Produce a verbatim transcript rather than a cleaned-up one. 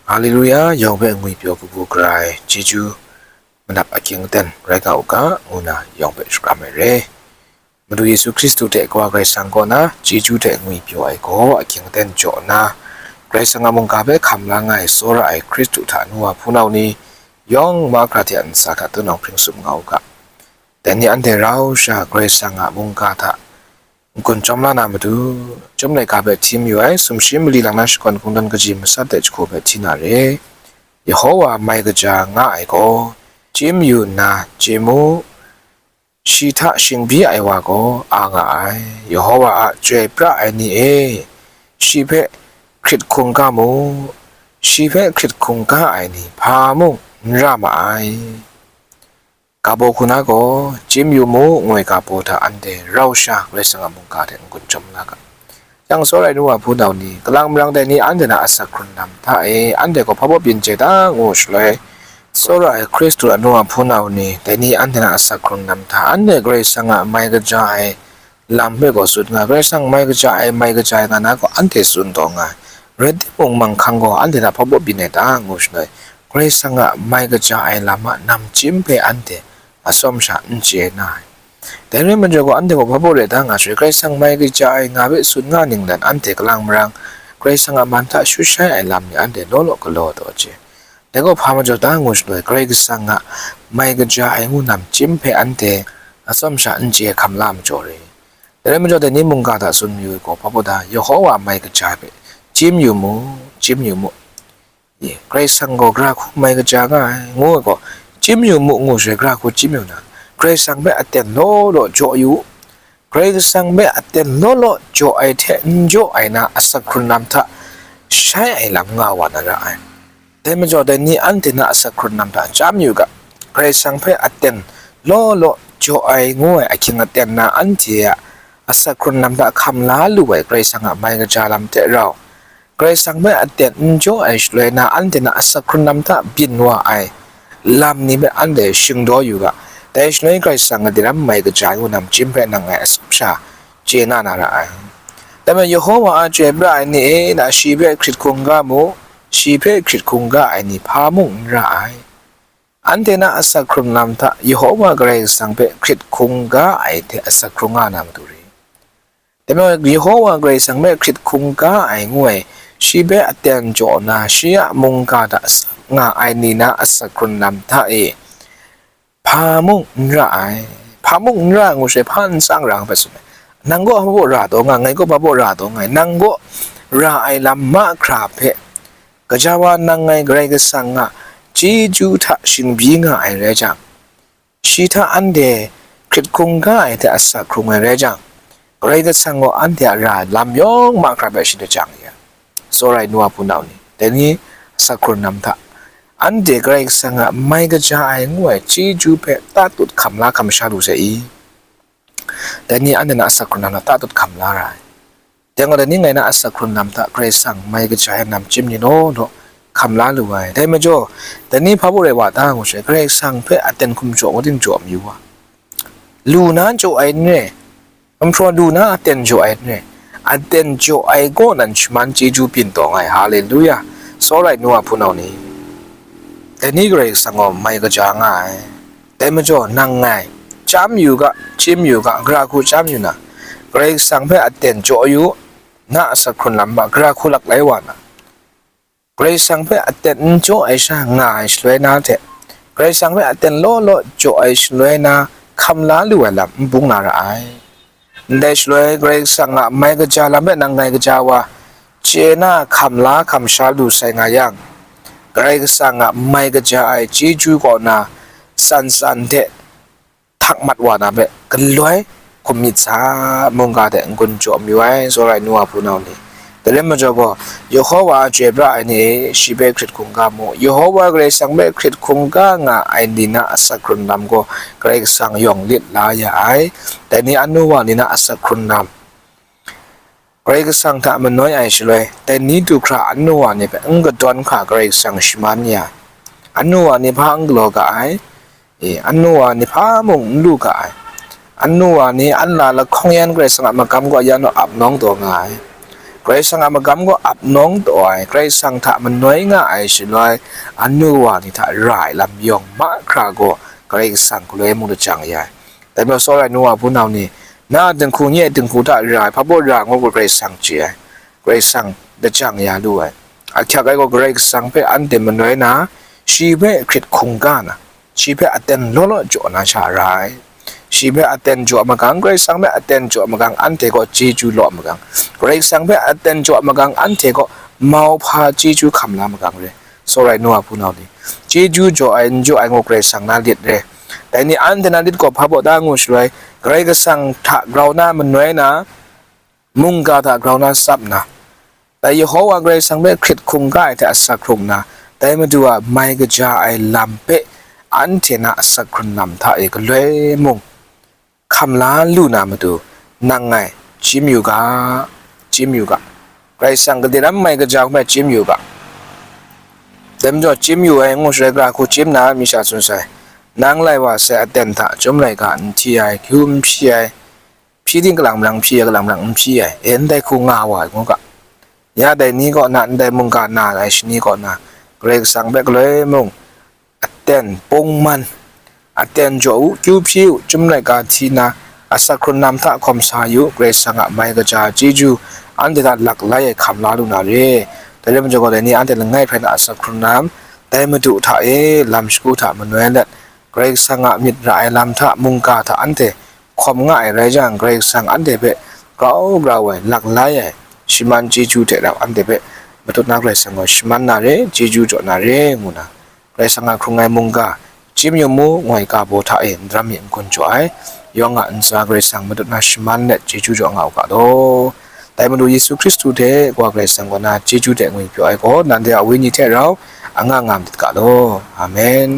Haleluya, yawng hpe ngwi pyaw kabu gara ai chyeju manap ahkying aten rai nga u ga, ngu na yawng hpe shakram ai re. Madu Yesu Hkristu hte Kawa Karai Kasang kaw na chyeju hte ngwi pyaw ai gaw ahkying aten jaw nna, Karai Kasang a mungga hpe hkam la nga ai tsawra ai Hkristu hta nu wa hpunau ni yawng mahkra hte a ntsa hta tunawng hpring tsup nga u ga. Dai ni anhte rau sha Karai Kasang a mungga hta n-gun chyawm la na matu, chyum laika hpe hti mayu ai, sumshi mali lang na shakawn kungdawn kaji masat de jahku hpe hti na re. Yehowa mai kaja nga ai gaw, chye mayu nna chye mu, shi hta shingbyi ai wa gaw a nga ai. Yehowa a chyoi pra ai ni e, shi hpe hkrit hkungga mu, shi hpe hkrit hkungga ai ni hpa mung n ra ma ai. Ga baw hku na gaw, chye mayu mu, ngu ai ga baw hta anhte rau sha Karai Kasang a mungga hte n-gun chyawm la ga. Yang tsawra ai nu wa hpunau ni, kalang marang dai ni anhte na asak hkrun lam hta e, anhte gaw hpa baw byin chye ta, ngu shaloi, tsawra ai Hkristu a nu wa hpunau ni, dai ni anhte na asak hkrun lam hta, anhte Karai Kasang a mai kaja ai lam hpe gaw tsun nga, Karai Kasang mai kaja ai, mai kaja ai nga na gaw anhte tsun taw nga ai. Rai timung, manghkang gaw anhte hta hpa baw byin ai ta, ngu shaloi, Karai Kasang a mai kaja ai lam a namchyim hpe anhte atsawm sha n chye na ai. Dai rai majaw gaw, anhte gaw hpa baw rai ta nga shaloi, Karai Kasang mai kaja ai nga hpe tsun nga ningdan, anhte kalang marang Karai Kasang a man hta shut shai ai lam ni anhte law law galaw taw chye. Dai gaw hpa majaw ta, ngu shaloi, Karai Kasang a mai kaja ai ngu namchyim hpe anhte atsawm sha n chye hkam la majaw re. Dai rai majaw, dai ni mungga hta tsun mayu ai gaw, hpa baw ta, Yehowa mai kaja ai hpe chye mayu mu, chye mayu mu. Ye, Karai Kasang gaw gara hku mai kaja nga ai, ngu ai gaw, chye mayu mu, ngu shaloi, gara hku chye mayu na, Karai Kasang hpe aten law law jaw yu u. Karai Kasang hpe aten law law jaw ai hte n jaw ai na asak hkrun lam hta shai ai lam nga wa na ra ai. Dai majaw, dai ni anhte na asak hkrun lam hta chyam yu ga, Karai Kasang hpe aten law law jaw ai ngu ai ahkying aten na anhte a asak hkrun lam hta hkam la lu ai Karai Kasang a mai kaja lam hte rau, Karai Kasang hpe aten n jaw ai shaloi na anhte na asak hkrun lam hta byin wa ai lam ni hpe anhte shingdaw yu ga, dai shaloi Karai Kasang a daram mai kaja ai ngu namchyim hpe nang ngai atsawm sha chye na na ra ai. Dai majaw, Yehowa a chyoi pra ai ni e, na shi hpe hkrit hkungga mu, shi hpe hkrit hkungga ai ni hpa mung n ra ai. Anhte na asak hkrun lam hta Yehowa Karai Kasang hpe hkrit hkungga ai hte asak hkrung nga na matu re. Dai majaw, Yehowa Karai Kasang hpe hkrit hkungga ai ngu ai, shi hpe aten jaw nna, shi a mungga hta asa nga ai ni na asak hkrun lam hta e, hpa mung n ra ai. Hpa mung n ra ai ngu shaloi, hpa n tsang ra ai hpe tsun ai. Nang gaw hpa baw ra taw nga, ngai gaw hpa baw ra taw nga ai, nang gaw ra ai lam mahkra hpe, gaja wa nang ngai Karai Kasang a chyeju hta shingbyi nga ai rai jang, shi hta anhte hkrit hkungga ai hte asak hkrung ai rai jang, Karai Kasang gaw anhte a ra lam yawng mahkra hpe shi lajang ya. Tsawra ai nu wa hpunau ni, dai ni asak hkrun lam hta, anhte Karai Kasang a mai kaja ai ngu ai chyeju hpe tatut hkam la hkam sha lu sai i? Dai ni anhte na asak hkrun lam hta tatut hkam la ra ai. Dai gaw, dai ni ngai na asak hkrun lam hta Karai Kasang mai kaja ai namchyim ni law law hkam la lu ai. Dai majaw, dai ni hpa baw rai wa ta ngu shaloi, Karai Kasang hpe aten hkum jaw ngu ting jaw mayu wa. Lu na jaw ai n re, nhpraw lu na aten jaw ai n re, aten jaw ai kaw nan shaman chyeju byin taw nga ai. Haleluya! Tsawra ai nu wa hpunau ni, dai ni Karai Kasang gaw mai kaja nga ai. Dai majaw, nang ngai, chyam yu ga, chye mayu ga, gara hku chyam yu na, Karai Kasang hpe aten jaw yu, na asak hkrun lam hta gara hku laklai wa na, Karai Kasang hpe aten n jaw ai sha nga ai shaloi na hte, Karai Kasang hpe aten law law jaw ai shaloi na hkam la lu ai lam n bung na ra ai. Ndai shaloi, Karai Kasang a mai kaja lam hpe nang ngai kaja wa, chye na hkam la hkam sha lu sai nga yang, Karai Kasang a mai kaja ai chyeju kaw na tsan tsan hte htak mat wa na hpe galoi hkum myit sa, mungga hte n-gun jaw mayu ai, tsawra ai nu wa hpunau ni. Dai rai majaw gaw, Yehowa a chyoi pra ai ni e, shi hpe hkrit hkungga mu. Yehowa Karai Kasang hpe hkrit hkungga nga ai ni na asak hkrun lam gaw Karai Kasang yawng lit la ya ai. Dai ni anu wa ni na asak hkrun lam, Karai Kasang hta manoi ai shaloi, dai ni du hkra anu wa ni hpe n kadawn hkra Karai Kasang shaman ya ai. Anu wa ni hpa n galaw ga ai? E, anu wa ni hpa mung n lu ga ai. Anu wa ni an la lahkawng yan Karai Kasang a magam kaw ya nu ap nawng taw nga ai. Karai Kasang a magam gaw ap nawng taw ai, Karai Kasang hta manoi nga ai shaloi, anu wa ni hta ra ai lam yawng mahkra gaw Karai Kasang galoi mung lajang ya ai. Dai majaw, tsawra ai nu wa hpunau ni, na a dinghku nye a dinghku hta ra ai, hpa baw ra ngu gaw Karai Kasang chye ai, Karai Kasang lajang ya lu ai. Ahkyak ai gaw Karai Kasang hpe anhte manoi na, shi hpe hkrit hkungga na, shi hpe aten law law jaw na sha ra ai. Shi hpe aten jaw magang, Karai Kasang hpe aten jaw magang, anhte gaw chyeju law magang. Karai Kasang hpe aten jaw magang, anhte gaw mauhpa chyeju hkam la magang re. Tsawra ai nu wa hpunau ni, chyeju jaw ai n jaw ai ngu Karai Kasang na lit re. Dai ni anhte na lit gaw hpa baw ta ngu shaloi, Karai Kasang hta grau na manoi na, mungga hta grau na tsap nna, dai Yehowa Karai Kasang hpe hkrit hkungga ai hte asak hkrung nna, dai Madu a mai kaja ai lam hpe anhte na asak hkrun lam hta e galoi mung hkam la lu na matu, nang ngai chyim yu ga, chyim yu ga. Karai Kasang gade ram mai kaja hpe chyim yu ga. Dai majaw chyim yu ai ngu shaloi, gara hku chyim na mi sha tsun sai, nang lai wa sai aten hta chyum laika n hti ai, hkyu n hpyi ai, hpyi ting kalang marang hpyi ai, kalang marang n hpyi ai, e ndai hku nga wa ai ngu ga. Ya dai ni kaw na, ndai mungga na ai shani kaw na, Karai Kasang hpe galoi mung aten pungman, aten jaw u, kyu hpyi u, chyum laika hti na, asak hkrun lam hta hkawm sa yu, Karai Kasang a mai kaja chyeju anhte hta laklai ai hkam la lu na re. Dai rai majaw gaw, dai ni anhte langai hprai na asak hkrun lam, dai Madu hta e lam shagu hta manoi let, Karai Kasang a myit ra ai lam hta, mungga hta anhte hkawm nga ai rai jang, Karai Kasang anhte hpe grau grau ai, laklai ai, shaman chyeju hte rau anhte hpe matut na Karai Kasang gaw shaman na re, chyeju jaw na re, ngu na, Karai Kasang a hkrung ai mungga, chyim yu mu, ngoi ka baw hta e ndaram mi n-gun jaw ai, yawng a ntsa Karai Kasang matut na shaman let chyeju jaw nga u ga law. Dai Madu Yesu Hkristu hte Wa Karai Kasang kaw na chyeju hte ngwipyaw ai gaw, nanhte a wenyi hte rau anga nga madat ga law. Amen.